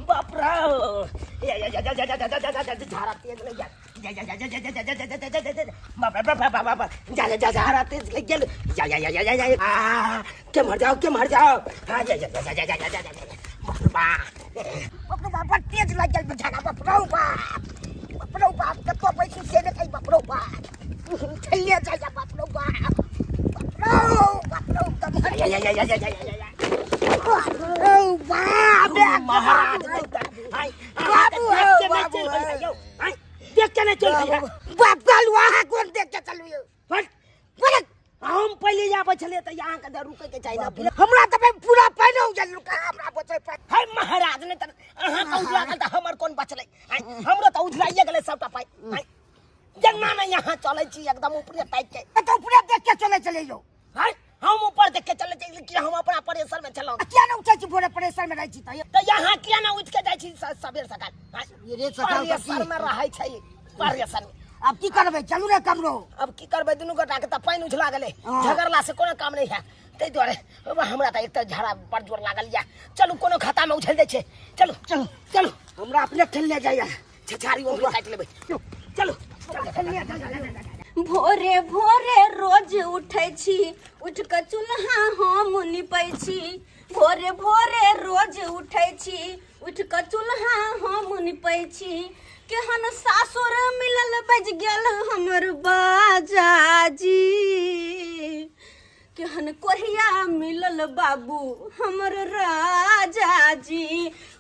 बाप रे या या या या या या या या या झारा तेज लग गेल या या या या या या या या या या या बाप रे बाप बाप बाप जा जा झारा तेज लग गेल या या या या या या आ के मर जाओ के मर जाओ हां या या या या या या या बाप रे बाप बाप रे बाप तेज लग गेल झारा बाप रे बाप बाप रे बाप कतो पैसे से ने बाप रे बाप चलिए जा जा बाप रे बाप बाप रे बाप रे या या या या या या या बाप रे महाराज बाबू बाबू देख के नहीं चल बाप कालू अहाँ कोन देख के चलू यौ हट बोलत हम पहिले आबै छलियै तऽ अहाँके तऽ रुकै के चाही ने हमरा तऽ भाई पूरा पानि हो गेल कहाँ हमरा बचै पानि है महाराज नहि तऽ अहाँके उजला गेल तऽ हमर कोन बचलै आँय, हमरो तऽ उजलाइए गेलै सबटा पाइ आँय, जेना ने यहाँ चलै छी एकदम ऊपरे ताकि के तऽ ऊपरे देख के चलै छलै यौ है हम ऊपर देख के चलै छी कि हम अपना प्रेशर में छलहुँ किया ने उठै छी भोरे प्रेशर में रहै छी तऽ तऽ यहाँ किया ने उठि के जाइ छी सबेर सकाल आँय, सबेरे सकाल तऽ की? प्रेशर में रहै छै प्रेशर में आब की करबै चलू ने कमरो अब की करबै दुनू गोटा के तऽ पानि उझला गेलै हँ। झगड़ला से कोनो काम नहि है ताहि दुआरे हमरा तऽ एक तऽ झड़ा बड़ जोर लागल यऽ चलू कोनो खाता में उझल दै छै चलू चलू चलू हमरा अपने ठेलने जाइए छछारी ओकरे काटि लेबै चलू ठेलने जाइए भोरे भोरे रोज उठै छी उठि कऽ चूल्हा हम निपै छी भोरे भोरे रोज उठै छी उठि कऽ चूल्हा हम निपै छी केहन सासुर मिलल बजि गेल हमर बाजाजी केहन कोढ़िया मिलल बाबू हमर राजा जी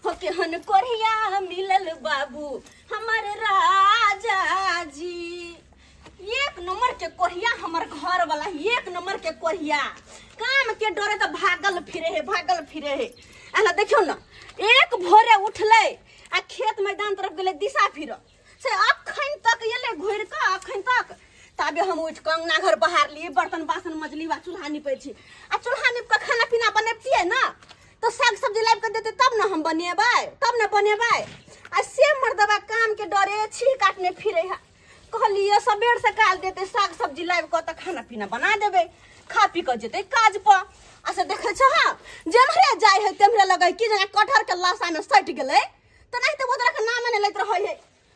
हो केहन कोढ़िया मिलल बाबू हमर राजा जी एक नंबर के कोढ़िया हमर घर वाला एक नंबर के कोढ़िया काम के डरे तऽ भागल फिरे हे भागल फिरे हे अला देखियौ ने एक भोरे उठलै आ खेत मैदान तरफ गेलै दिशा फिरऽ से अखन तक एलै घुरि कऽ अखन तक ताबे हम उठि कऽ अङ्गना घर बहारली बर्तन बासन मजली वा चूल्हा निपै छी आ चूल्हा नीप कऽ खाना पीना बनबितियै ने तऽ साग सब्जी लाबि कऽ देतै तब ने हम बनेबै तब ने बनेबै आ से मर्दबा कामके डरे छी काटने फिरै है कहलियै सबेर सकाल देतै साग सब्जी लाबि कऽ तऽ खाना पीना बना देबै खा पी कऽ जेतै काज पर आ से देखै छह जेम्हरे जाइ है तेम्हरे लगै कि जेना कटहरके लाशामे सटि गेलै तऽ नहि तऽ ओदरा के नामे नहि लैत रहै है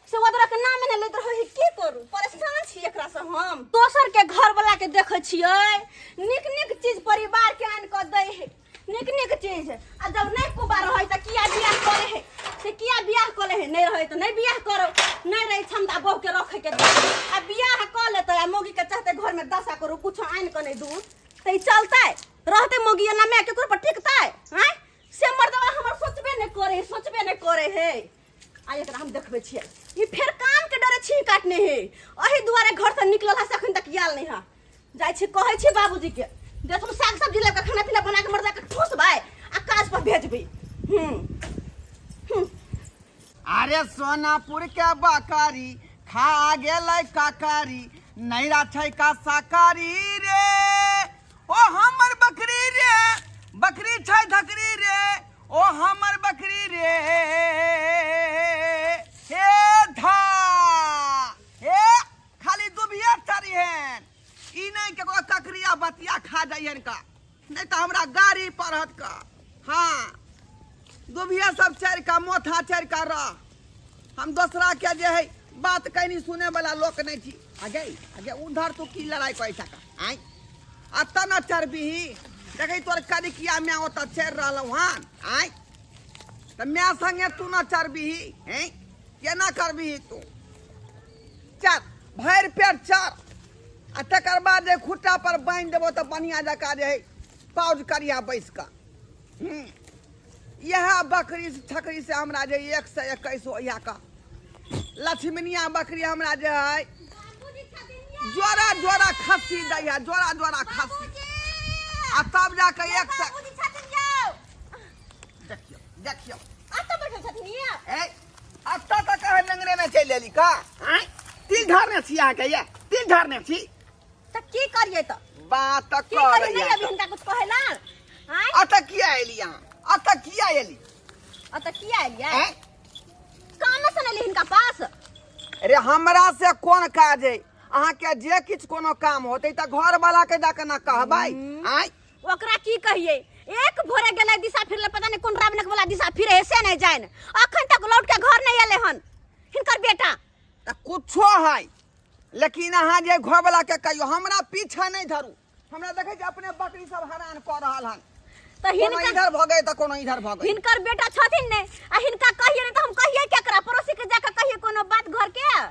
से ओदरा के नामे नहि लैत रहै है की करू परेशान छी एकरा से हम दोसर के घर वाला के देखै छियै नीक नीक चीज परिवार के आनि कऽ दै है नीक नीक चीज आ जब नहि कुबा रहै तऽ किया बियाह करे है से किया बियाह करे है नहि रहै तऽ नहि बियाह करो नहि रहै क्षमता बहू के रखे के आ बियाह कऽ लेतै आ मौगी के चाहतै घर में दशा करू कुछो आनि कऽ नहि दू तऽ ई चलतै रहतै मौगी एना माय केकरो पर टिकतै आँय से मर्दवा हमर सोचबे नहि करे सोचबे नहि करे है आ एकरा हम देखबै छियै ई फेर काम के डरे छीन काटने है एहि दुआरे घर से निकलल है से अखन तक आयल नहीं है जाइ छी कहै छी बाबूजी के देखू साग सब्जी लऽ कऽ खाना पीना बना के मर्दा के ठूसबै आ काज पर भेजबै हूँ अरे सोनापुर के बकरी खा गेलै ककरी नैरा छै का साकारी रे ओ हमर बकरी रे बकरी छै धकरी रे ओ हमर बकरी रे हे धा हे खाली दुबिया चढ़िहेन ई नहि केकरो ककरिया बतिया खा जाइहन का नहि तऽ हमरा गाड़ी पढ़त का हाँ दुबिया सब चढ़ि कऽ मोथा चढ़ि कऽ रह हम दोसरा के जे है बात कहीं सुने वाला लोक नहीं छी आगे आगे उधर तू की लड़ाई करै छा आय अतऽ न चढ़बीही देखै तोर करिकिया माय ओतऽ चढ़ि रहलौ हन आय तऽ माय संगे तू न चढ़बीही हैं केना करबीही तू चल भरि पेट चढ़ आ तकर बाद जे खुट्टा पर बान्हि देबो तऽ बढ़िआँ जकाँ जे है पाउज करिया बैस कऽ इएह बकरी छकरी से हमरा जे 121 होइया का लक्ष्मीनिया बकरी हमरा जे है जोड़ा जोड़ा खस्सी दै है जोड़ा जोड़ा खस्सी आ तब जाके एक सए देखियौ देखियौ ए अतऽ तक अहाँ नंगरे में चलि एली का आँय तिल धरने छी अहाँके ये तिल धरने छी तऽ की करियै तऽ बात की करियै करैया नहि अभी हिनका कुछ कहै आँय अतऽ किया एली अहाँ अतऽ किया एली अतऽ किया एलियै आँय कामे से नहि हिनका पास अरे हमरा से कोन काज है अहाँके जे किछु कोनो काम होतै तऽ घर वाला के जाके ना कहबै आँय ओकरा की कहियै एक भोरे गेलै दिशा फिरले पता नहीं कोन रावणक वाला दिशा फिरे है से नहीं जाइन अखन तक लौट के घर नहीं एले हन हिनकर बेटा। तऽ कुछो है, लेकिन अहाँ जे घरवला के कहियो हमरा पीछा नहीं धरू। हमरा देखै छी अपने बकरी सब हरान कऽ रहल हन। तऽ कोनो हिनकर इधर भऽ गए तऽ कोनो इधर भऽ गए। हिनकर बेटा छथिन ने आ हिनका कहिए ने तऽ हम कहिए केकरा पड़ोसी के जाके कहिए कोनो बात घर के। है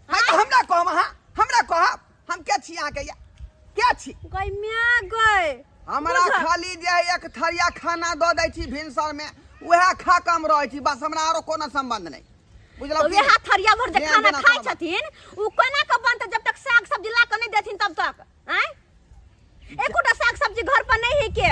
तऽ हमरा कहब, अहाँ हमरा कहब, हम के छी अहाँके? या के छी? गई म्या गई। हमरा बुझल। खाली जे है एक थरिया खाना दऽ दै छी भिनसर में, उएह खा कऽ हम रहै छी बस, हमरा आरो कोनो संबंध नहि। बुझलहुँ तो कि? वएह थरिया भर जे ध्यान खाना देना खाइ करब। छथिन उ कोना के बनतै जब तक साग सब्जी ला के नहीं देथिन तब तक? आँय, एकोटा साग सब्जी घर पर नहीं है के।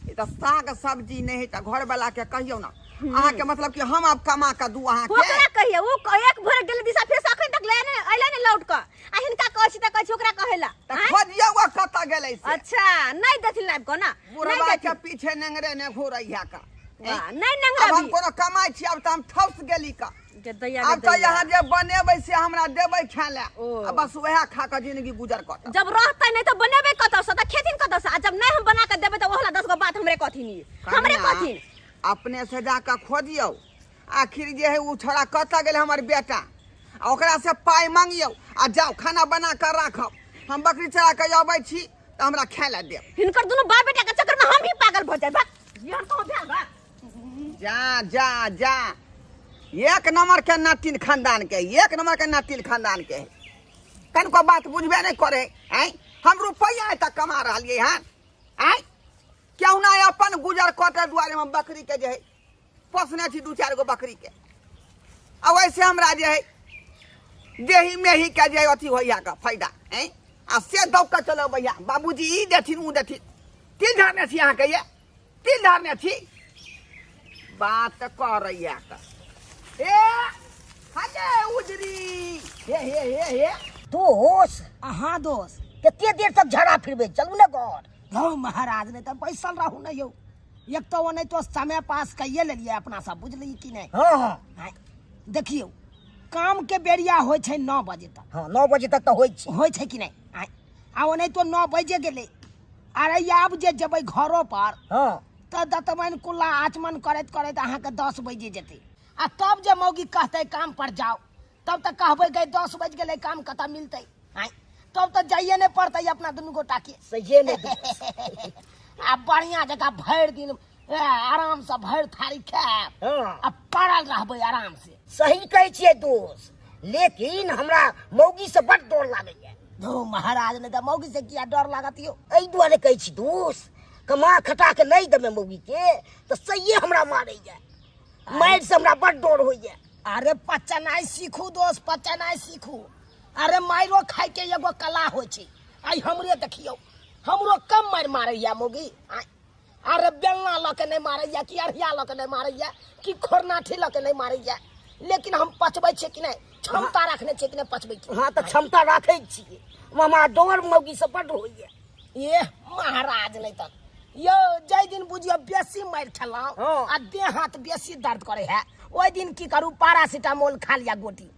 ई तऽ साग सब्जी नहि है तऽ घरवला के कहियौ ने अहाँके, मतलब कि हम आब कमा कऽ दू अहाँके? ओकरा कहिए उ एक भोर गेल दिशा फिर से अखन तक ले नहीं अइले नहीं लौट के आ हिनका कहै छी तऽ कहै छी ओकरा कहेला। तऽ आँय? खोजियौ ओ कतऽ गेलै से। अच्छा नहीं देथिन लाइब के ना? नहीं बुढ़वा के देथिन। पीछे नेंगरे ने घूरैया का। वाह, नहीं नेंगरा अब हम भी। कोनो कमाइ छी? आब तऽ हम ठौस गेली का। गे दैया, आब गे तऽ दैया। यहाँ जे बनेबै से हमरा देबै खाय लए ओ। आ बस उएह खा कऽ जिंदगी गुजर करत। जब रहतै नहीं तऽ बनेबै कतऽ से, तऽ खेथिन कतऽ से? आ जब नहीं हम बना के देबै तऽ ओहला 10 गो बात हमरे कहथिन, ई हमरे कनिया, कहथिन। अपने से जाकऽ खोजियौ आखिर जे है ओ छोड़ा कतऽ गेलै हमर बेटा, आ ओकरा से पाइ मांगियौ आ जाउ खाना बना कऽ राखब, हम बकरी चरा कऽ अबै छी तऽ हमरा खाय लए देब। हिनकर दुनू बाप बेटा के चक्कर में हम ही पागल भऽ जाए। यहाँ कहाँ भेल बा? जा जा जा, एक नंबर के नातिन खानदान के, एक नंबर के नातिन खानदान के कनको बात बुझबे नहीं करे। आँय, हम रुपैआ तक कमा रहलियै हन, आँय, क्यों ना अपन गुजर कटे दुआरे हम बकरी के जे है पोसने छी 2-4 गो बकरी के, आ वैसे हमरा जे है देही मेही के जे अथी होइया का फायदा। आँय, आ से दौड़ के चलो भैया बाबूजी ई देथिन ऊ देथिन। तिल धरने छी अहाँके, ये तिल धरने छी बात करैया का। ए हजे उजरी, हे हे हे हे दोस। अहाँ दोस कते देर तक झड़ा फिरबै? चलू ने घर। हौ महाराज, नहीं तऽ बैसल रहू ने यौ। एक तो ओ नहीं तो समय पास कैये लेलियै अपना सब, बुझलियै कि नहीं? हाँ हाँ। आँय, देखियौ काम के बेरिया होइ छै 9 बजे तक। हाँ, 9 बजे तक तऽ होइ छै। होइ छै कि नहीं? आँय, आ ओ नहीं तो 9 बजे गेलै। अरे आब जे जेबै घरो पर हाँ तऽ दतमैन कुल्ला आचमन करैत करैत अहाँके 10 बजे जेतै, आ तब जे मौगी कहतै काम पर जाओ तब तऽ कहबै गई 10 बज गेलै, काम कतऽ मिलतै? आँय, तब तऽ जाइए नहि पड़तै अपना दुनू गोटा के। सहिए नहि। आ बढ़िया जकाँ भरि दिन आराम से भरि थारी खायब हाँ। आ पड़ल रहबै आराम से। सही कहै छियै दोस्त, लेकिन हमरा मौगी से बड डर लागैया। धो महाराज, नहि तऽ मौगी से किया डर लागत यौ? एहि दुआरे कहै छी दोस्त, कमा खटा के नहि देबै मौगी के तऽ सहिए हमरा मारैया, मारि से हमरा बड डर होइया। अरे पचनाइ सीखू दोस्त, पचनाइ सीखू। अरे मारियो खाय के एगो कला होइ छै। आइ हमरे देखियौ, हमरो कम मारि मारैया मौगी। अरे बेलना लऽ के नहि मारैया कि अढ़िया लऽ के नहि मारैया कि खोरनाठी लऽ के नहि मारैया, लेकिन हम पचबै छियै कि नहि? क्षमता रखने छियै कि नहि पचबै के? हाँ तऽ क्षमता राखै छियै, हमरा डर मौगी से बड होइया। ए महाराज, नहि तऽ यौ जाहि दिन बुझियौ बेसी मारि खेलहुँ हाँ। आ देह हाथ बेसी दर्द करे है, ओहि दिन की करू, पारासीटामोल खा लिया गोटी,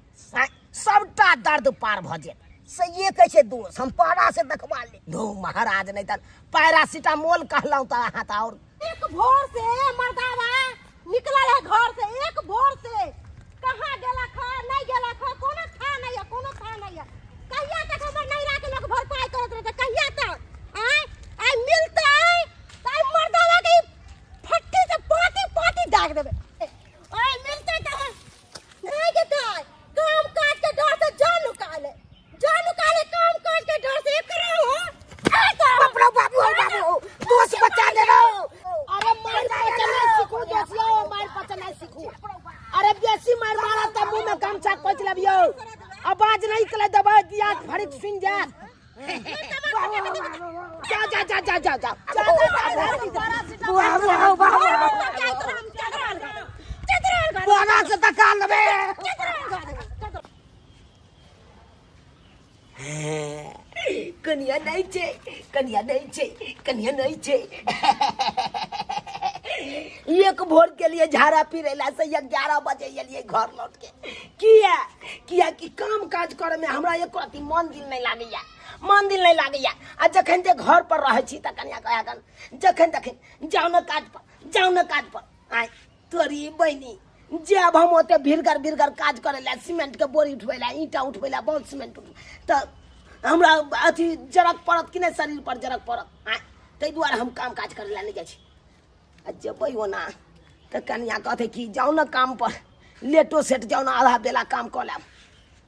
सबटा दर्द पार भऽ जायत। सहिए कहै छै दोस्त, हम पारा से देखबा ले। धू महाराज, नहि तऽ पैरासीटामोल कहलहुँ तऽ अहाँ तऽ आओर। एक भोर से मर्दावा निकलल है घर से, एक भोर से कहाँ गेला खा नहीं गेला खा, कोनो था नहीं है, कोनो था नहीं है। कहिया तक हमर नैरा के लोग भरपाई करत रहते, कहिया तक? आय आय मिलते त आय मर्दावा के फट्टी से पाती पाती दाग देबे। आय मिलते त नहीं के ताय काम काज के डर से जान निकाले, जान निकाले काम काज के डर से एकरा हो। बाप रे बाबू, हो बाबू, दोस्त बचा ले रहो। अरे मार पचनाइ सीखू दोस्त यौ, मार पचनाइ सीखू। अरे बेसी मार मारा त मुंह में गमछा कोच लेबियौ, आवाज नहीं निकले देबै, दिया फरिक सुन जायत। जा जा जा जा जा जा। बाबू हो बाबू, बोरा से तका लेबे। कनिया नहीं छे, कनिया नहीं छे, कनिया नहीं छे। एक भोर के लिए झाड़ा फिरेला से 11 बजे एलिए घर लौट के। किया? किया कि काम काज करे में हमरा एको रत्ती मन दिल नहीं लागैया। मन दिल नहि लागैया। आ जखन जे घर पर रहै छी तऽ कनिया कहै कन जखन तखन जाउ ने काज पर, जाउ ने काज पर। आय तोरी बहिनी, जे अब हम ओते भिरगर भिरगर काज करे ला, सीमेंट के बोरी उठबै ला, ईंटा उठबै ला, बहुत सीमेंट उठ, तऽ हमरा अथी जरक पड़त कि नहि, शरीर पर जरक पड़त। आय ताहि दुआरे हम काम काज करे ला नहि जाइ छी। आ जेबै ओना तऽ कनिया कहतै कि जाउ ने काम पर, लेटो सेट जाउ ने, आधा बेला काम कऽ लेब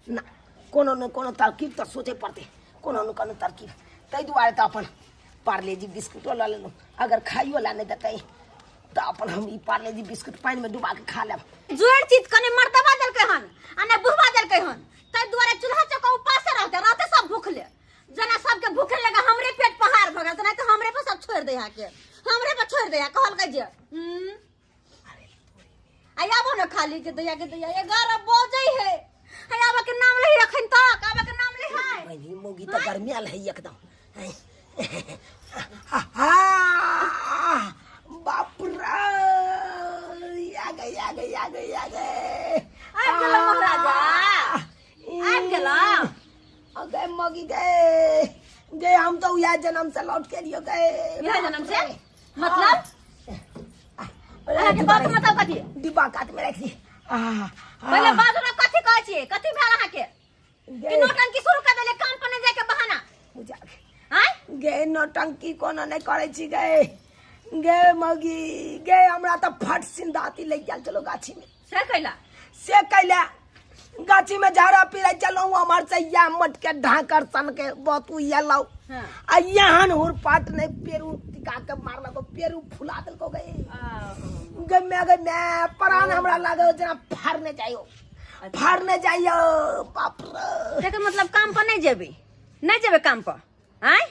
ना, कोनो ने कोनो तरकीब तऽ सोचै पड़तै, कोनो ने कोनो तरकीब। ताहि दुआरे तऽ अपन पार्लेजी बिस्कुटो लऽ लेलहुँ, अगर खाइयो ला नहि देतै तऽ अपन हम ई पार्लेजी बिस्कुट पानिमे डुबा कऽ खा लेब। जोड़ चीज कने मर्दबा देलकै हन आ ने बुढ़वा देलकै हन, ताहि दुआरे चूल्हा चौका उपासे रहते रहते सब भूखले, जना सबके भूखे लगा हमरे पेट पहाड़ भऽ गेल, तऽ नहि तऽ हमरे पर सब छोड़ि दै के, हमरे पर छोड़ि दै कहलकै जे। आ आबो ने खाली के दैया के दैया 11 बजै है, आ आबऽ के नाम ले अखन तक, आबऽ के नाम ले है। बहिनी मौगी तऽ गर्मियाल है एकदम। बाप रे, आ गई आ गई आ गई आ गई। आबि गेलौ महाराजा, आबि गेलौ। आ गए मौगी गए गए, हम तो यह जन्म से लौट के लियो गए। इएह जन्म से मतलब अहाँके बाप मतलब कथी? डिब्बा काट में रख दी। पहिले बाजू ने, कथी कहै छियै, कथी भेल अहाँके? कि नौटंकी शुरू कर देले काम पर नहीं जाके बहाना? बुझा आँय गे, नौटंकी कोनो नहि करै छी गे। गे मौगी गे, हमरा तऽ फट सिंदाती लागि गेल चलो गाछी में। से कैला? से कैला गाछी में झाड़ा पीरै चलहुँ, हमर से या मटके ढाकर सन के बहुत उयलौ। आ यहन हुरपाट नहि पेरू टिका के मारलको, पेरू फुला देलको गे। गे मैं गे मैं प्राण हमरा लागो जेना फाड़ने जाइयो, फाड़ने जाइयो, बाप रे। एकर मतलब काम पर नहीं जेबे, नहीं जेबे काम पर? आँय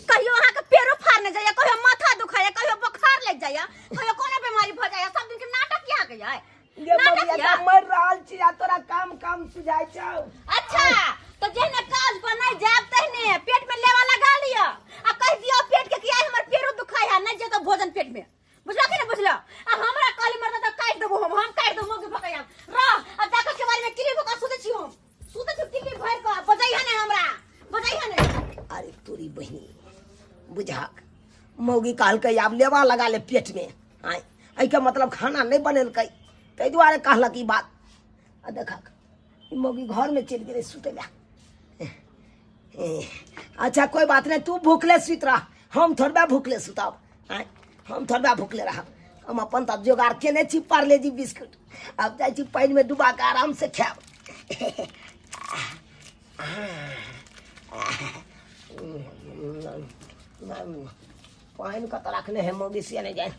कहियो अहाँके पेरो फाड़ने जाइया, कहियो माथा दुखाइया, कहियो बुखार लागि जाइया, कहियो कोनो बीमारी भऽ जाइया, सब दिन के नाटक यहाँ के जाय। गे नाटक बबुआ, या? तऽ मरि रहल छी आ तोरा काम काम सुझाइ छौ। अच्छा तो जेहने काज पर नहीं जायब तहने पेट में लेवा लगा लिअ आ कहि दियौ पेट के कि आइ हमर पेरो दुखाइ है, नहीं जेतौ भोजन पेट में, बुझलो कि नहीं बुझलो? आ हमरा कहली मरदा तऽ काटि देबो हम, हम काटि देबो के भकैया रह। आ जाकर के बारे में किली भका सुतै छी हम, सुतै छी किली भरि कऽ, बजैहा नहीं हमरा, बजैहा नहीं। अरे तोरी बहिनी बुझाक, मौगी कहलकै आब लेवा लगा ले पेट में। आय एहिके मतलब खाना नहि बनेलकै ताहि दुआरे कहलक ई बात। आ देखक ई मौगी घरमे चलि गेलै सुतै लए। अच्छा कोई बात नहीं, तू भूखले सुति रह, हम थोड़बे भूखले सुतब। आँय हम थोड़बे भूखले रहब, हम अपन तऽ जोगाड़ केने छी पार्लेजी बिस्कुट, आब जाइ छी पानिमे डुबा कऽ आराम से खायब। पानि कतऽ रखने है मौगी से नहि जाय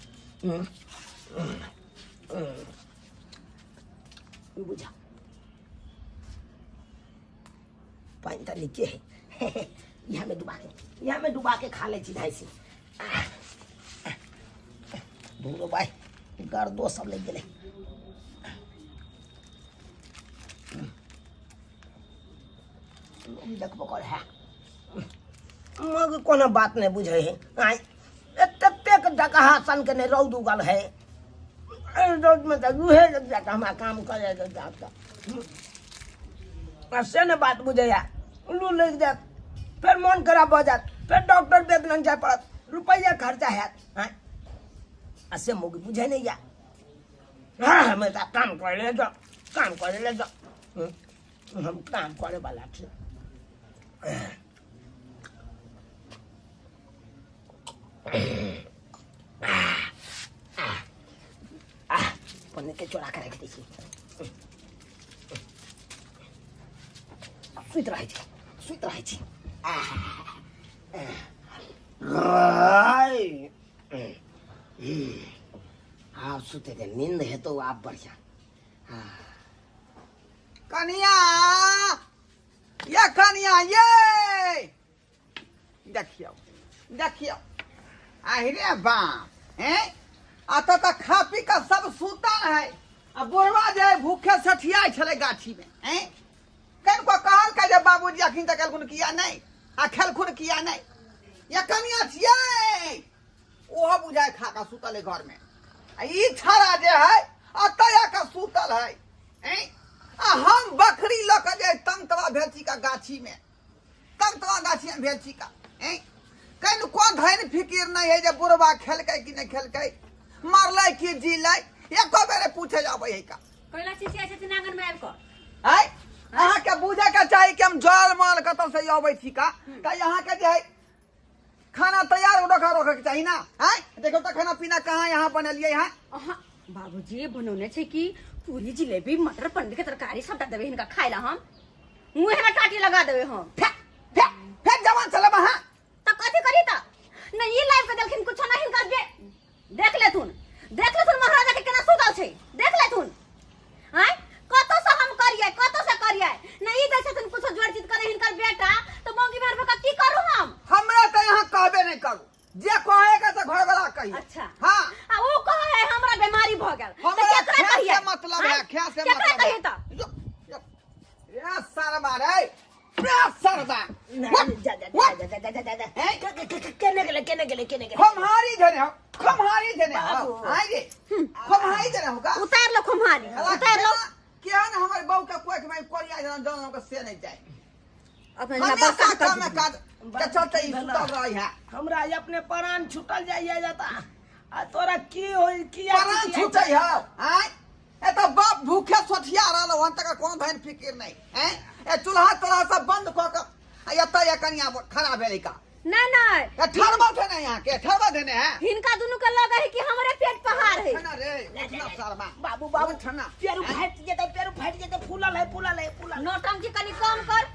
बुझा, पानि तऽ नीके है, इएह में डुबा के, इएह में डुबा के खा लै छी धाइसी। धूरो भाई गर्दो सब लागि गेलै। देखबो कर है मग कोनो बात नहीं बुझे है। आय एतेक डकहा सन के नहीं रौद उगल है, रौद में तऽ उहे लग जाता हमरा काम करे लग जाता, आ से ने बात बुझे है। लू लग जात, फेर मन खराब भऽ जात, फेर डॉक्टर बेद लग जाय पड़त, रुपैआ खर्चा हैत। आँय आ से मौगी बुझे नहीं या। हाँ हमें तऽ काम करे ले जाओ, काम करे ले जाओ, हम काम करे वाला छी। पन्नी के चोरा के राखि दै छी, सुति रहै छी, सुति रहै छी। आब सुते दे, नींद हेतौ आब बढ़िया। कनिया ये, कनिया ये, देखियौ देखियौ, आहि रे बाप, हैं अतऽ तऽ खा पी कऽ सब सुतल है आ बुढ़वा जे है भूखे सठियाइ छलै गाछी में। हैं कनिको कहलकै जे बाबूजी अखन तक एलखुन किया नहि आ खेलखुन किया नहि। ये कनिया छियै, ओहो बुझाइ खा कऽ सुतल है घर में, आ ई छड़ा जे है अतऽ आकऽ सुतल है। हैं आ हम बकरी लऽ कऽ जे तंग तबा भेल छी का गाछी में। तक तो गाछी भेल छी का हैं कहीं को धन फिकिर नहीं है जे बुढ़वा खेलकै कि नहीं खेलकै मरलै कि जीलै एको बेरे पूछे जाबै है का कैला चिचिया छथिन आंगन में आबि कऽ आय अहाँके बुझे के चाही कि हम जल मल कतऽ से अबै छी का तऽ अहाँके जे है खाना तैयार रखा रखे के चाही ना आय देखो तऽ खाना पीना कहाँ यहाँ बनेलियै यहाँ अहाँ बाबूजी बनौने छै कि पूरी जिलेबी मटर पनीर के तरकारी सबटा देबै हिनका खाय ला हम मुँहे में टाटी लगा देबै हम फेक फेक फेक जवान चलब अहाँ तऽ कथी करी तऽ नहीं ई लाइव के देलखिन कुछो नहीं हिनकर बे देख लेथुन देख लेथुन महाराजा के केना सुतल छै देख लेथुन आय कतौ से हम करियै कतौ से करियै नहीं ई दै छथिन कुछो जोड़ चित करे हिनकर बेटा तऽ मौगी मारबे का की करू हम हमरा तऽ यहाँ कहबे नहीं करू जे कहेगा से घर वाला कहिए अच्छा। हाँ आ ओ कहे है हमरा बीमारी भ गेल तऽ हमरा केकरा खे कहियै से मतलब है आँय? खे से केकरा मतलब कहियै है तऽ यो, यो, ए सरबा रे ए सरबा जा जा जा जा जा जा जा केने गेलै केने गेलै केने गेलै खमहारी धरे हो खमहारी धरे हो बाबू। आइ रे खमहारी धरे हो का उतार लो खुम्हारी उतार लो केहन हमर बहू के कोख में कोरिया जना जन के से नहीं जाए अपने हमेशा बड़का काम में काज के चलते ई सुतल रही है हमरा अपने प्राण छूटल जाइए जाता आ तोरा की होई किया प्राण छूटे हो आय ए तो बाप भूखे सोठिया रहल हन तक कोनो धन फिकिर नहीं हैं ए चूल्हा तोल्हा सब बंद क के आ एतऽ ये कनिया खड़ा भेलै का नहीं नहीं ए ठरबा देने यहाँ के ठरबा देने है हिनका दुनू के लगे है कि हमरे पेट पहाड़ है ठना रे उठना शर्मा बाबू बाबू उठना पेरू फाटि जेतै पेरू फाटि जेतै फूलल है फूलल है फूलल नौटंकी कनी कम कर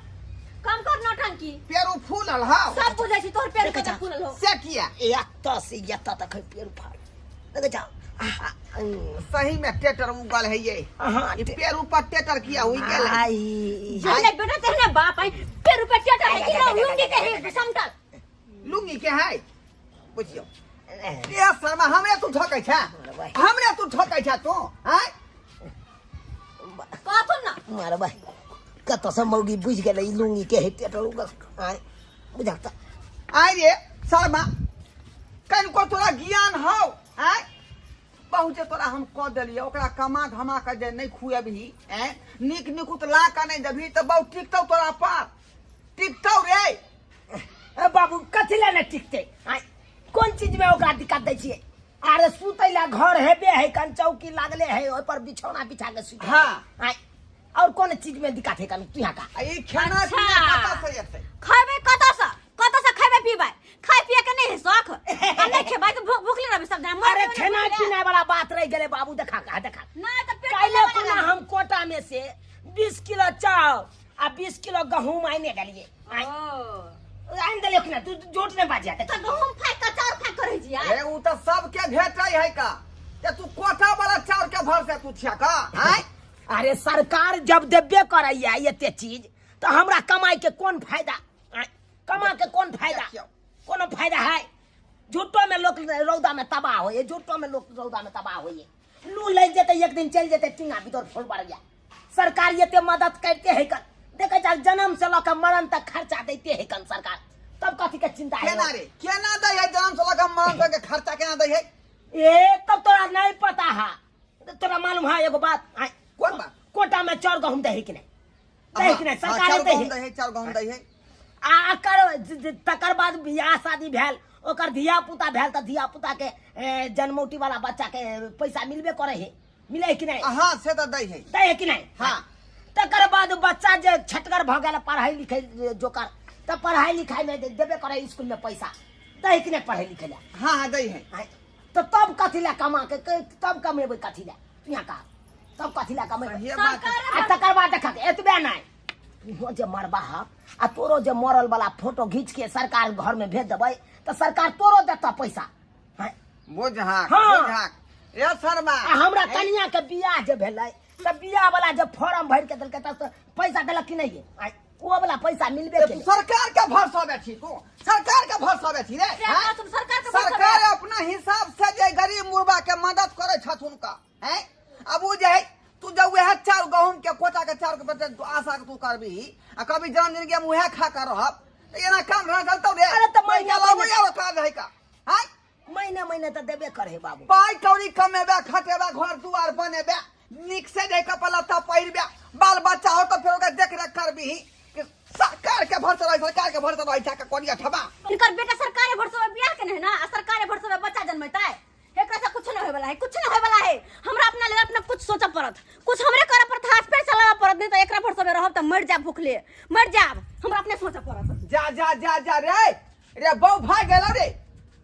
कम कर नौटंकी पेरू फूलल हौ सब बुझै छी तोहर पेट कते फूलल हो से किया एतऽ से एतऽ तक है पेरू फाट देखै छौ सही में टेटर उगल है ये हाँ, ई पेरू पर टेटर किया हुई गेल है आई जहने बेटा तेहने बाप आई पेरू पे टेटर है कि ना लुंगी के है समटल लुंगी के है बुझियो ए शर्मा हमरे तू ठकै छै हमरे तू ठकै छै तू आँय कहथुन ना मारबै कतऽसँ मौगी बुझि गेलै ई लुंगी के है टेटर उगल आँय बुझल तऽ आय रे शर्मा कनिको तोरा ज्ञान हौ आँय बहुत जे तोरा हम कऽ देलियै ओकरा कमा धमा कऽ जे नहि खुएबही आँय नीक निकुत ला कऽ नहि देबही तऽ बहुत टिकतौ तोरा पर टिकतौ रे ए बाबू कथी लए नहि टिकतै आँय कोन चीजमे ओकरा दिक्कत दै छियै अरे सुतै लए घर हेबे है कन चौकी लागले है ओहि पर बिछौना बिछा के सुत हाँ। आँय और कोन चीज में दिक्कत है कन तू यहाँ का आ ई खाना अच्छा। पीना कतऽ से एतै खैबै कतऽ से कतऽ से खैबै पीबै खाय पिए के नहीं है शौख आ नहीं खेबै तऽ भूख भूखले रहबै सब दिन मर अरे जेबै ने खेना भूखले। पीना वाला बात रह गेलै बाबू देखा का देखा नहीं तऽ पेट काल्हि फूले खुना वाला हम कोटा में से 20 किलो चावल आ 20 किलो गहूम आने देलिए ओ आनि देलिए खुना तू झूठ नहीं बाजिया तऽ गहूम फाइक कऽ चाउर फाइक करै छियै अरे उ तऽ सबके भेटै है का ते तू कोठा वाला चाउर के भरसे तू छिया का आँय अरे सरकार जब देबे करैया एते चीज तऽ हमरा कमाई के कोन फायदा आँय, कमा के कोन फायदा देखियौ। कोनो फायदा है झूठो में लोग रौदा में तबाह होइए झूठो में लोग रौदा में तबाह होइए लू लागि जेतै एक दिन चलि जेतै टींगा भीतर फूल बढ़ गया सरकार एते मदद करते है कन देखै छह जन्म से लऽ कऽ मरण तक खर्चा दैते है कन सरकार तब कथी के चिंता है केना रे केना दै है जन्म से लऽ कऽ मरण तक के खर्चा केना दै है ए तब तोरा नहीं पता है तोरा मालूम है एगो बात आँय, कोन बात कोटा में चाउर गहूम दै है कि नहीं दै है कि नहीं हाँ, सरकार चाउर दै गहूम है दै है चाउर गहूम दै है आ कर तकर बाद बियाह शादी भेल ओकर धिया पुता भेल तऽ धिया पुता के ए, जन्मौटी वाला बच्चा के पैसा मिलबे करे है मिले है कि नहीं हाँ से तऽ दै है दै है कि नहीं हाँ। तकर बाद बच्चा जे छटगर भऽ गेल पढ़ाई लिखाई जोकर तऽ पढ़ाई लिखाई में देबे करे स्कूल में पैसा दै है कि नहीं पढ़ाई लिखाई ला हाँ हाँ दै है आँय, तऽ तब कथी लए कमा के तब कमेबै कथी लए तू यहाँ कह तब कथी लए कमेबै सहिए बात है। आ तकर बाद देखा एतबे नहि तूहो जे मरबा हक आ तोरो जे मरल वाला फोटो घीच के सरकार घर में भेज देबै तऽ सरकार तोरो देतऽ पैसा आँय, बुझहाक हाँ। बुझहाक ए शर्मा आ हमरा कनिया के बियाह जे भेलै तऽ बियाह वाला जे फॉर्म भरि के देलकै तऽ पैसा देलक कि नहि आँय, ओ वाला पैसा मिलबे तू केलै सरकार के भरसा बैठी तू सरकार के भरसा बैठी रे से हैं? तुम सरकार के भरसा सरकार अपना हिसाब से जे गरीब मुर्बा के मदद करे छथुन का हैं अब उ जे है तू जब वह चाउर गहूम के कोटा के चाउर के बदले तू आशा के तू करबी आ कभी जन्म जिंदगी में उहे खा कर रहब त एना काम रह चलतौ रे अरे त महीना महीना महीना- यार काज है का हैं महीने महीने तऽ देबे करे बाबू पाइ कौड़ी कमेबे खटेबे घर दुआर बनेबे नीक से जे कपड़ा लत्ता पहिरबे बाल बच्चा हो तो फिर ओकरा देख रेख करबी कि सरकार के भरोसे रहै, सरकार के भरोसे रहै छै कोनिया ठबा। इनकर बेटा सरकारे भरोसे में बियाह केने है ना, आ सरकारे भरोसे में बच्चा जन्मेतै। एकरा से कुछ न होय वाला है, कुछ न होय वाला है। हमरा अपना लेल अपना कुछ सोचऽ पड़त, कुछ हमरे करऽ पड़त, हाथ पैर चलाबऽ पड़त, नहीं तो एकरा भरोसे में रहब त मर जाब, भूखले मर जाब। हमरा अपने सोचऽ पड़त। जा जा जा जा रे रे बौ भाग गेलो रे।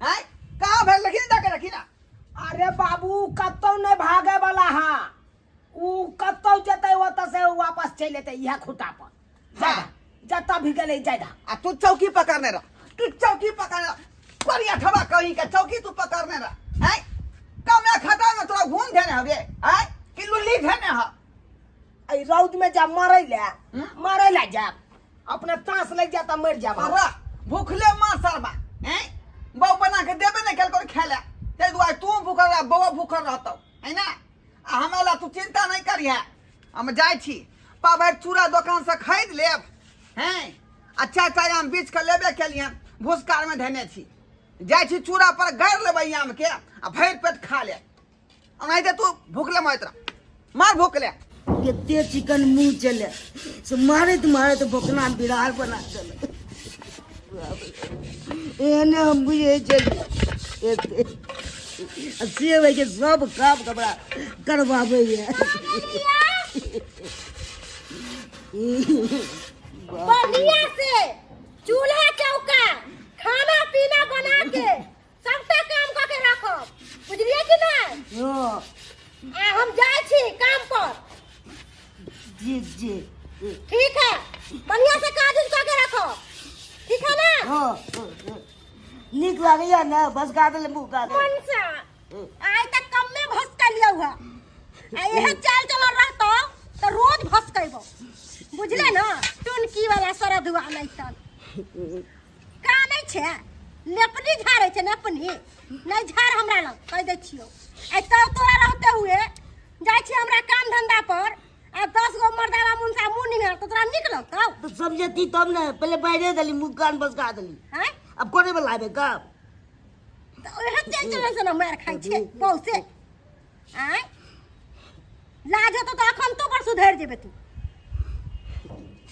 हैं कहाँ भेल लखिन जा के रखी ना। अरे बाबू कतौ नहीं भागे वाला हा, उ कतौ जेतै ओतऽ से वापस चलि एतै इएह खुटा पर। हाँ। जतऽ भी गेलै जायदा। आ तू चौकी पकड़ने रह, तू चौकी पकड़ने रह, बढ़िया ठबा कहीं के चौकी तू पकड़ने रह। हैं कमे खटा में तोरा घूम देने हवे हैं कि लुल्ली देने ह। एहि रौद में जा मरै ले, मरै ले जाब, अपना तास लग जाता मर जाब। अरे भूखले मार सरबा। हैं बौ बना के देबे नहीं कल कोई खेले, ते दुआरे तू भूखल रह, बौआ भूखल रहतौ है ना। आ हमरा ला तू चिंता नहीं करिहे, हम जाइ छी पाभरि चूड़ा दोकान से खरीद लेब। हैं अच्छा अच्छा आम बीछ के लेबे केलिए, भूसकार में धेने छी, जाइ छी चूड़ा पर गाड़ि लेबै आम के आ भरि पेट खा लेब। ओनाहिते तू भूखले मरैत रह, मार भूखले। कते चिकन मुंह चले से मारैत मारैत बोकना बिरार बना देलक। एहने हम बुझै छलियै एते से होइ के सब काम कपड़ा करवाबैया। बढ़िया से चूल्हा चौका खाना पीना बना के सबटा काम कऽ के राखब, बुझलियै कि नहि? हाँ। आ हम जाइ छी काम पर। जी जी ठीक है, बढ़िया से काज उज कऽ के राखब, ठीक है ना? हाँ, हाँ। नीक लागैया ने भसका देले मुँह का। मनसा आइ तक कम्मे भसका लियौ है, आ इहे चाल चलल रहतौ तऽ रोज भसकेबौ, बुझले ना? टुनकी वाला सरधुआ नहि तन का नहि छै, लेपनी झाड़ै छै नेपनी नहि झाड़ हमरा लग, कहि दै छियौ। आइ तब तोरा रहते हुए जाइ छी हमरा काम धंधा पर आ 10 गो मर्दावा मुनसा मुँह निहार तऽ तोरा नीक लगतौ? तो समझती तब ने, पहले बाहरे देली मुँह कान बसका देली। आँय? अब कोने में लाबे कब? तऽ ओहे चलि चलल से ने मारि खाइ छै बहु से। आँय लाज होतौ तऽ अखन तो पर सुधरि जेबे तू,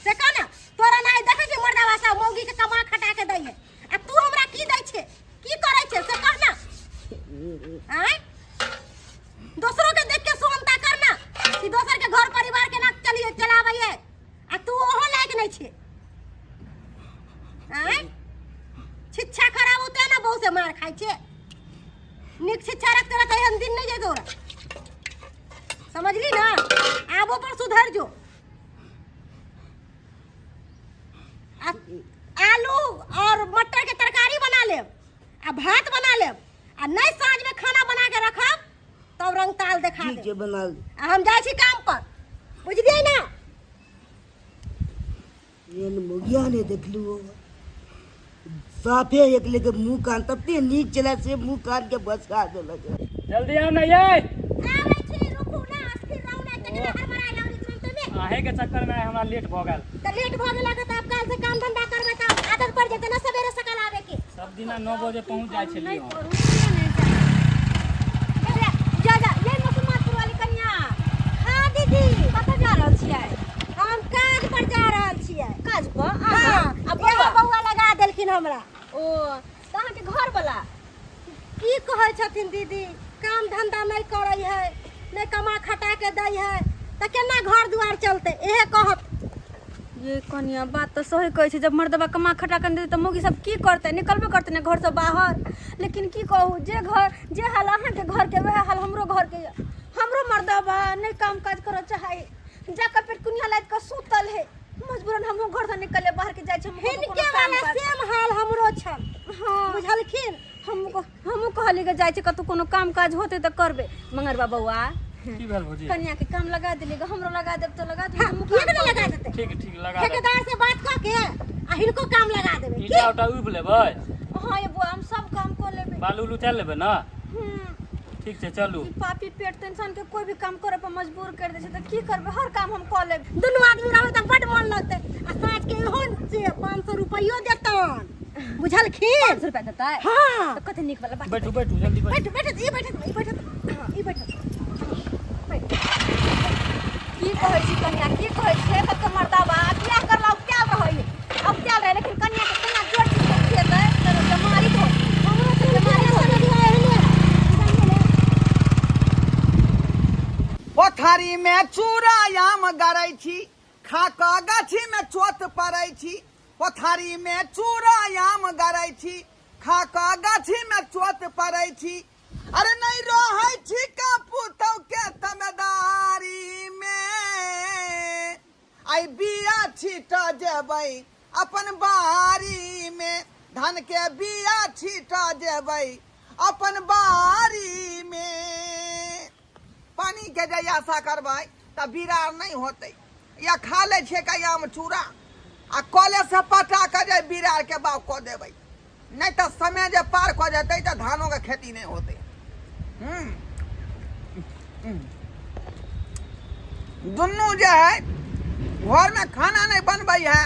से कह ना। तोरा नहि देखै छी मर्दावा सब मौगी के कमा खटा के दै है, आ तू हमरा की दै छे, की करै छे से कह ना। आँय दोसरों के देख के सुनता करना कि दोसर के घर परिवार के ना चलिए चलाबै है, आ तू ओहो लायक नहीं छे। आँय शिक्षा खराब होते ना बहु से मार खाइ छे। नीक शिक्षा रखते रहते एहन दिन नहीं जाए तोरा, समझली ना? आबो पर सुधर जो। आलू और मटर के तरकारी बना लेब आ भात बना लेब, आ नहीं साँझ में खाना बना के रखब तब रंग ताल देखा ठीक देब। छै बना ले। आ हम जाइ छी काम पर, बुझलियै ना? एहन मोगिया नहि देखलू हो, साफे एक लेके मुँह कान तते नीक छलै से मुँह कान के बसका देलक। जल्दी आउ ना ये। आबै छी, रुकू ना, अस्थिर रहू ना, तकरा हड़बड़ाय लागली तुरंते में। अहें के चक्कर में हमरा लेट भऽ गेल। तऽ लेट भऽ गेलक तऽ आब काल्हि से काम धंधा करबै तऽ आदत पड़ि जेतै ना सवेरे सकाल आबै के। सब दिना 9 बजे पहुँच जाइ छलियै हम। जा जा ये मुसलमानपुर वाली कन्या। हाँ दीदी। कतऽ जा रहल छियै? हम काज पर जा रहल छियै। काज पर? हाँ। आ बौआ बौआ लगा देलखिन हमरा। ओ तऽ अहाँके घर वाला की कहै छथिन दीदी? काम धंधा नहि करै है, नहि कमा खटा के दै है, तऽ केना घर दुआर चलतै? इहे कहत। ये कनिया बात तऽ सही कहै छै, जब मर्दबा कमा खटा के नहि देतै तऽ मौगी सब की करतै? निकलबे करतै ने घरसँ बाहर। लेकिन की कहू, जे घर जे हाल अहाँके घरके वएह हाल हमरो घरके यऽ। हमरो मर्दबा नहि काम काज करऽ चाहै, जाकऽ पेटकुनिया लादि कऽ सुतल है। मजबूरन हमहूँ घरसँ निकलले बाहर के जाइ छी। हिनके वाला सेम हाल हमरो छल। हाँ बुझलखिन? हमहूँ कहली के जाइ छी कतहु कोनो काम काज होतै तऽ करबै। मंगरबा बौआ की भेल भौजी? कनिया के काम लगा देली, हमरो लगा देब तऽ लगा देब। हमहूँ किएक नहि लगा देतै? ठीक ठीक लगा देब। ठेकेदार से बात कऽ के आ हिनको काम लगा देबै। की ईटा उटा उबि लेबै? हाँ ये बौआ हम सब काम कऽ लेबै। बालू उलू चल लेबै ना? ठीक छै चलू। ई पापी पेट तऽ इंसान के कोई भी काम करे पर मजबूर कर दै छै, तऽ की करबै, हर काम हम कऽ लेब। दुनू आदमी रहबै तऽ बड मन लगतै। आ साँझ के इहो से 500 रुपैयो देतन, बुझलखिन? 500 रुपया देतै? हाँ। तऽ कते नीक वाला बात। बैठू बैठू जल्दी बैठू। बैठू बैठू, ई बैठू ई बैठू, हाँ ई बैठू। बैठू। की कहै छी कन्या, की कहै छी? कते मर्दाबा बियाह करला उपटायल रहै, उपटायल कोठारी में चूड़ा आम गड़ै छी, खा कऽ गाछी में चोत पड़ै छी। कोठारी में चूड़ा आम गड़ै छी, खा कऽ गाछी में चोत पड़ै छी। अरे नहीं रहै छी का पुतौ के तमेदारी में, आई बिया छीट जेबै अपन बारी में, धान के बिया छीट जेबै अपन बारी में। पानी के जे आशा करबै तऽ बिरार नहि होतै। या खा लै छियै का आम चूड़ा आ कले से पटा कऽ जे बिरार के बाग कऽ देबै, नहि तऽ समय जे पार कऽ जेतै तऽ धानो के खेती नहि होतै। दुनू जे है घरमे खाना नहि बनबै है।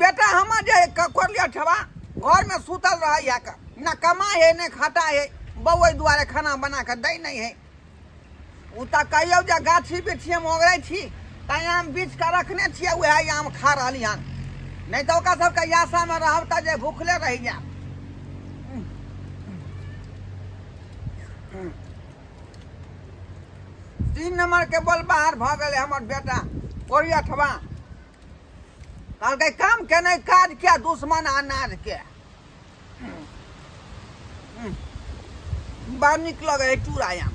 बेटा हमर जे है कोरलिया ठेवा घरमे सुतल रहै है, न कमाइ है नहि खटा है, बौआ दुआरे खाना बना कऽ दै नहि है। ओ तऽ कहियौ जे गाछी बिरछी हम ओगरै छी तैँ आम बीछ कऽ रखने छियै, उएह आम खा रहली हन, नहि तऽ ओकरा सबके आशामे रहब तऽ जे भूखले रहि जायब। 3 नंबर के बल बाहर भऽ गेलै हमर बेटा कोरिया ठबा। कहलकै काम के नहि काज के, दुश्मन अनाज के। बड़ नीक लगै है चूड़ा आम,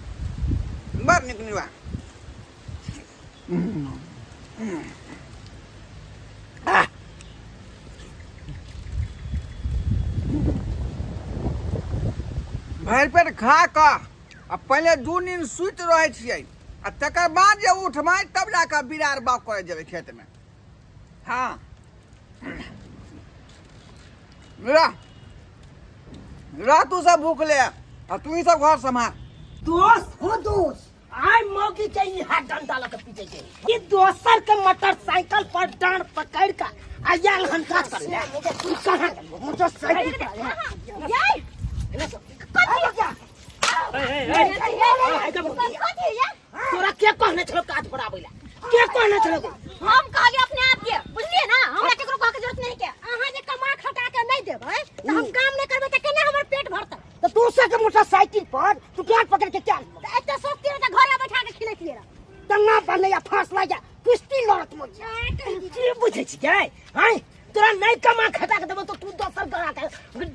बड़ नीक नीक। भरि पेट खा कऽ आ पहिले 2 दिन सुति रहै छियै आ तकर बाद जे उठबै तब जा कऽ बिरार बाग करै जेबै खेतमे। हाँ रह रह, तू सब भूख ले आ तू ही सब घर सम्हार। दोस्त हो दोस्त, आइ मौगी के ई हाथ डंडा लऽ के पीटे छै। ई दोसर के मोटरसाइकिल पर डांड पकड़ के आयल हन का कर ले। तू कहाँ गेल मोटरसाइकिल पर? यार तोरा के कहने छलो काज पर आबै ला? के कहने छलो? हम कहलिए अपने आप के, बुझलिए ना, हमरा केकरो कह के जरूरत नहीं के। अहाँ जे कमा खटा के नहीं देबै त हम काम नहीं करबै त केना हमर पेट भरतै? त दोसर के मोटरसाइकिल पर तू डांड पकड़ के क्या? त एते सस्ती में त घरे बैठा के खिलैतिए रह। दंगा बनले या फांस लाग जा कुश्ती लड़त मोर। की बुझै छी के हैं? तोरा नहीं कमा खटा के देबो तो तू दोसर गड़ा के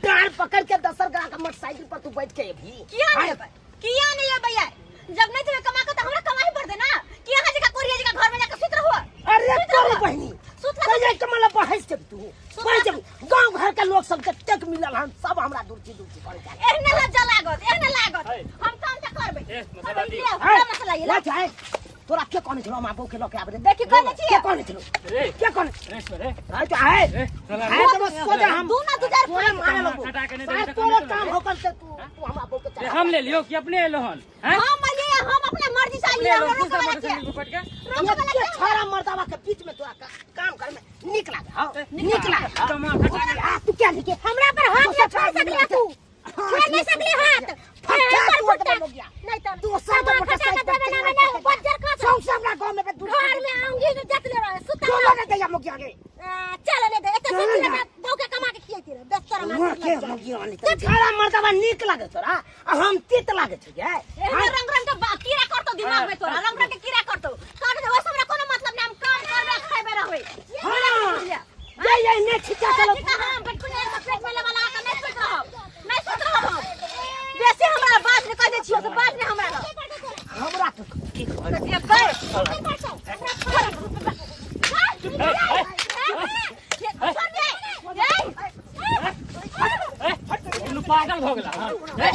डांड पकड़ के दोसर गड़ा के मोटरसाइकिल पर तू बैठ के अभी किया नहीं अबै? किया नहीं अबै यार? जब नहीं तुम्हें कमा के तो हमरा कमाई पड़ दे ना कि अहाँ जका कोरिया जका घर में जाके सुत रहो। अरे सुत तोरी रहो। बहिनी सुत रहो। कहिया कमाला बहस जब तू सुत बहस रहो। जब गांव घर के लोग सब जतेक मिलल हन सब हमरा दुर्ची दुर्ची करे जाए। एहने लज्जा लागत, एहने लागत। है। हम काम त करबै। ए, मसाला दी। हम लिअ, मसाला ये ला जाए तोरा के कहने छलो मां बहू के लके आबे? देखी कहने छियै। के कहने छलो? रे के कहने? रे रे आय तो आए रे चला आए तो बस सोचा हम दू ना दू चार तोरे मारे लगो खटा के नहीं साहब, देबै तऽ तोरे कमे काम चलबै। होकल से तू तू हमरा बहू के रे चला। हम ले लियो कि अपने एलो हन? हैं? हम अलिए, हम अपना मर्जी से अपने अलिए, एलो हमरा दूसरा रोके वाला के? मोटरसाइकिल पकड़ के रोके वाला ये के? छोरा मर्दावा के बीच में तोरा काम करे में निक लागे। हां निक लागे। कमा खटा के आ, तू क्या लिखे? हमरा पर हाथ दोसर नहीं छोड़ सकली तू, छोड़ नहीं सकली हाथ। फटा तू फटा। ओतबे लोग गया। नहीं तो दोसर के कमा खटा के मोटरसाइकिल देवे ना मैंने बज्जर खा सौंसे हमरा गांव में दूर घर में आऊंगी तो जत ले रहे सुता चलो ना दैया मुखिया के। चल ले दे एते चल सोच ना। ले बहू के कमा के खियैती रहे दस तोरा वहाँ के मार मुखिया आनी तो छोरा मर्दावा निक लागे तोरा आ हम तीत लागे छै गे। एहने रंग रंग के कीड़ा करतो दिमाग में तोरा, रंग रंग के कीड़ा करतो काट दे। वैसे हमरा कोनो मतलब नहीं, हम काम करबे खाइबे रहबे। हाँ। ये ये ने छिचा चलो। हम बिल्कुल एक पेट में लगा लगा के नहीं सुत रहब, नहीं सुत रहब हम। बेसी हमरा बात नहीं कह दे छियो तो बात नहीं हमरा लग। हमरा तो की कहै? ये कर दुनू पागल भऽ गेला हन। ए,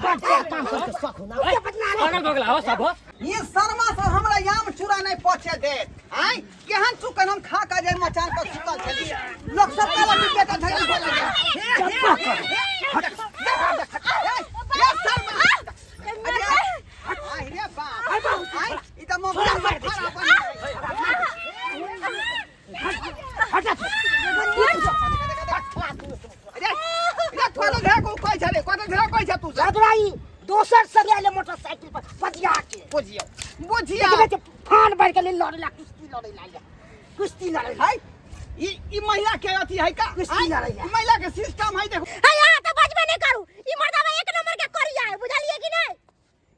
बड़ तोरा काम करके शौक हो ना। पागल भऽ गेला हो सब हो। ये शर्मा सब हमरा याम चूड़ा नहीं पहुंचे देत। आय केहन चुकन हम खा के जे मचान पर सुतल छली, लोग सब कहलक कि बेटा झगड़ा भऽ गेल। चप्पा कर। ये शर्मा, अरे आय रे बाप, आय ई त मोबाइल छोड़ा मार दै खराब हटा तू। अरे रे थोड़ा ढेर को कहै छले, कोन ढेर कहै छ तू सब? दादरा ई दोसर संगे आइले मोटरसाइकिल पर बजिया के। बुझियो बुझियो। देखबे छै फान भर के लेल लड़े ला कुश्ती लड़े ला आइले। कुश्ती लड़े ला। है ई ई महिला के अथी है का? कुश्ती आय, लड़ै है। ई महिला के सिस्टम है देखो। है यहाँ तो बजबे नहीं करू, ई मर्दावा एक नंबर के करिया है, बुझलिए कि नहीं?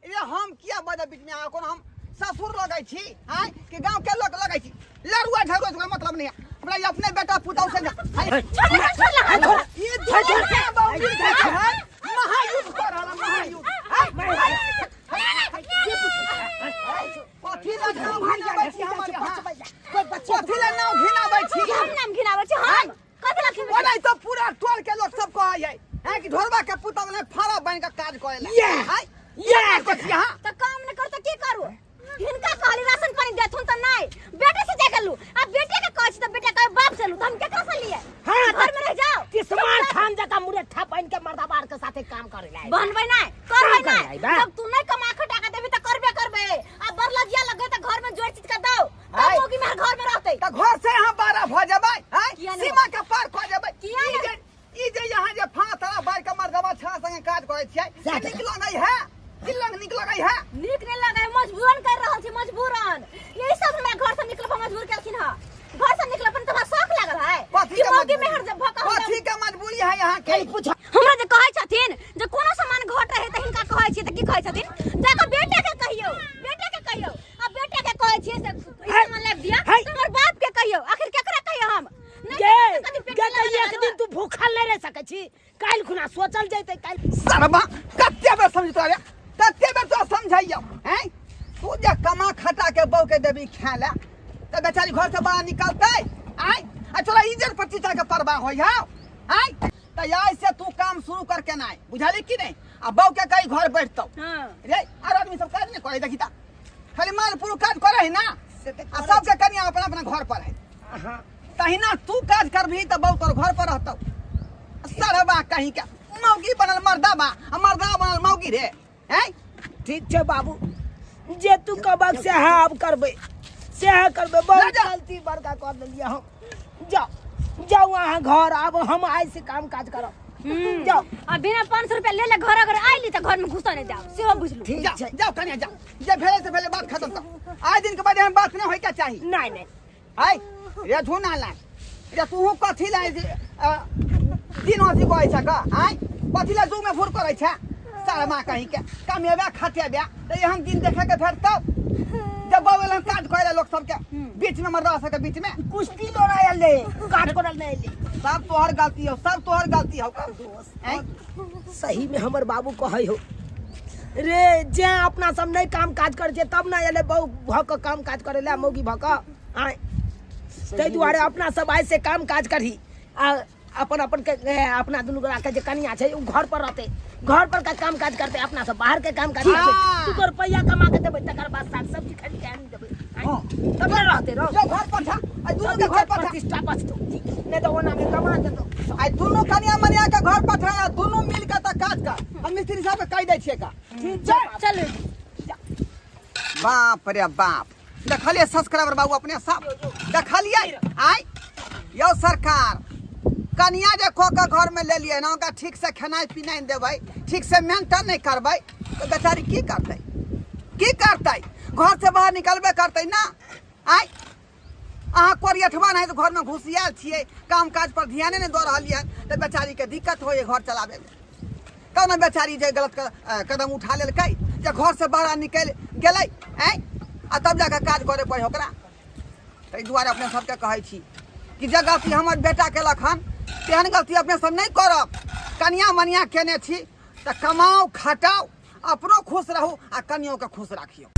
ये हम किया बजब बीच में अहाँ कोनो हम ससुर लगै छी आँय कि गाँव के लोक लगै छी लड़ुआ झगड़ुआ से कोई मतलब नहीं है हमरा ई अपने बेटा पुतहु से हाय, छोड़ ले, छोड़ ले, हाथ छोड़। ई दुनू के बाबूजी के है महायुद्ध कर रहल है, महायुद्ध हाय, कथी ला नाव घिनाबै छी हमर यहाँ? कथी ला नाव घिनाबै छी हम नाम घिनाबै छी हम कथी ला घिनाबै ओना तो पूरा टोल के लोग सब कहै है हैं कि ढोरबा के पुतहु ने फाड़ा बन के काज करे ला Yeah! हाय Yeah! कथी यहाँ त काम न कर त की करू हिनका कहली राशन पानी देथुन त नहीं बेटे से जाके लू आ बेटे के कहै छी त बेटा कहे बाप से लू त हम केकरा से लिए हाँ, घर में रह जाओ तिस्मार खान जका मुरेठा पहन के मर्दाबार के साथे काम करे ला बनबै नहीं करबै काम करबै नहीं बा। जब तू नहीं कमा खटा के देबी त करबे करबे आ बर लगिया लगे त घर में जोड़ चीज के दो तब आय। होगी मेरे घर में रहते त घर से यहाँ बारह भ जेबै आँय? किया नहि? सीमा के पार क जेबै किया ई नहि? जे ई जे यहाँ जे फाँस बार के मर्दबा छड़ा संगे काज करै छियै जा, से नीक लगै है की लग नीक लगै है नीक नहीं लगे मजबूरन कर रहल छी मजबूरन यही सब हमरा घर से निकलब मजबूर केलखिन हँ घर से निकलब त हमरा शौक लागल है कथी कि के मौगी मजबूरी? में हर जब भक कथी के मजबूरी है यहाँ के पूछ हमरा जे कहै छथिन जे कोनो सामान घट रहे त हिनका कहै छियै त की कहै छथिन जाके बेटे के कहियौ बेटे के कहियौ आ बेटे के कहै छियै से ई सामान लाबि दिअ है। त हमर बाप के कहियौ आखिर केकरा कहियौ हम नहि गे तऽ कथी पेट गे में तऽ लगा एक दिन तू भूखल नहीं रह सकै छी काल्हि खुना सोचल जैतै काल्हि सरबा कते बेर समझतो रे कते बेर तो समझाइयो हैं तू जे कमा खटा के बहू के देबी खाए ला त बेचारी घर से बाहर निकलतै आय आ तोरा इज्जत प्रतिष्ठा के परवाह होई how आय त आइ से तू काम शुरू करके ना बुझाली कि नहीं आ बहू के कहीं घर बैठतौ हाँ रे आर आदमी सब काज नहीं करे देखी ता खाली माल पुरु काज करे है ना से तऽ आ सबके कनिया अपना अपना घर पर है हाँ तहिना तू काज करबही तऽ बहू तोर घर पर रहतौ सरबा कहीं के मौगी बनल मर्दा बा आ मर्दा बनल मौगी रे हैं ठीक छै बाबू जे तू कहबक सएह आब करबै सएह करबै ले बहुत जा। गलती बड़का कर देलियै हम जाउ जाउ अहाँ घर आब हम आइ से काम काज करब जाउ आ बिना 500 रुपया ले ले घर अगर आइली त घर में घुसा नहीं जाओ सेहो बुझलू ठीक जाओ छै जाओ कनिया जाओ जे भेले से भेले बात खत्म कर आइ दिन के बाद एहन बात नहीं होय के चाही नहीं नहीं आइ रे झूना ला रे तू कथी ला दिन अथी कहै छ का आइ कथी ला जू में फुर करै छ सारा कहीं के कमेबे खटेबे तऽ एहन दिन देखे के भेटतौ जब बउएल हम काज करे लोग सबके बीच में मर्दा सबके बीच में कुश्ती लड़ाई ले काट करल नहीं ले सब तोहर गलती हो सब तोहर गलती हो आँय? सही में हमर बाबू कहै हो रे जे अपना सब नहीं काम काज करे छियै तब ना एलै बहु भऽ कऽ काम काज करे ला मौगी भऽ कऽ आँय ताहि दुआरे अपना सब आइ से काम काज करही आ अपन अपन के ए, अपना दुनू गोरा के जे कनिया छै ओ घर पर रहते घर पर का काम काज करते अपना सब बाहर के काम काज करते हाँ। तू तोर रुपैया कमा के देबै तकर बाद साग सब्जी खरीद के आनि देबै आँय। हाँ। तब ने रहते रहो जो घर पर था आ दुनू के घर पर था प्रतिष्ठा बचतो नहीं तो ओना में कमा देतो आ दुनू कनिया मनिया के घर पर था आ दुनू मिल के त काज कर हम मिस्त्री साहब के कहि दै छियै का ठीक छै चलू बाप रे बाप देखलियै सब्सक्राइबर बाबू अपने सब देखलियै आय यौ सरकार कनिया जे कऽ के घर में ले लिए ना ओकरा ठीक से खेनाइ पिनाइ नहि देबै ठीक से मेंटेन नहि करबै तऽ बेचारी की करतै की करतै घर से बाहर निकलबे करतै ना आय अहाँ कोरियठवा नहि तऽ घरमे घुसियाल छियै काम काज पर ध्याने नहि दऽ रहलियै तऽ बेचारीके दिक्कत होइए घर चलाबैमे तब ने बेचारी जे गलत कदम उठा लेलकै जे घरसँ बाहर निकलि गेलै आँय आ तब जाकऽ काज करे पड़ै ओकरा ताहि दुआरे अपने सबके कहै छी कि जे गलती हमर बेटा केलक हन तेहन गलती अपने सब नहि करब कनिया मनिया केने छी तऽ कमाउ खटाउ अपनो खुश रहू आ कनियोके खुश राखियौ।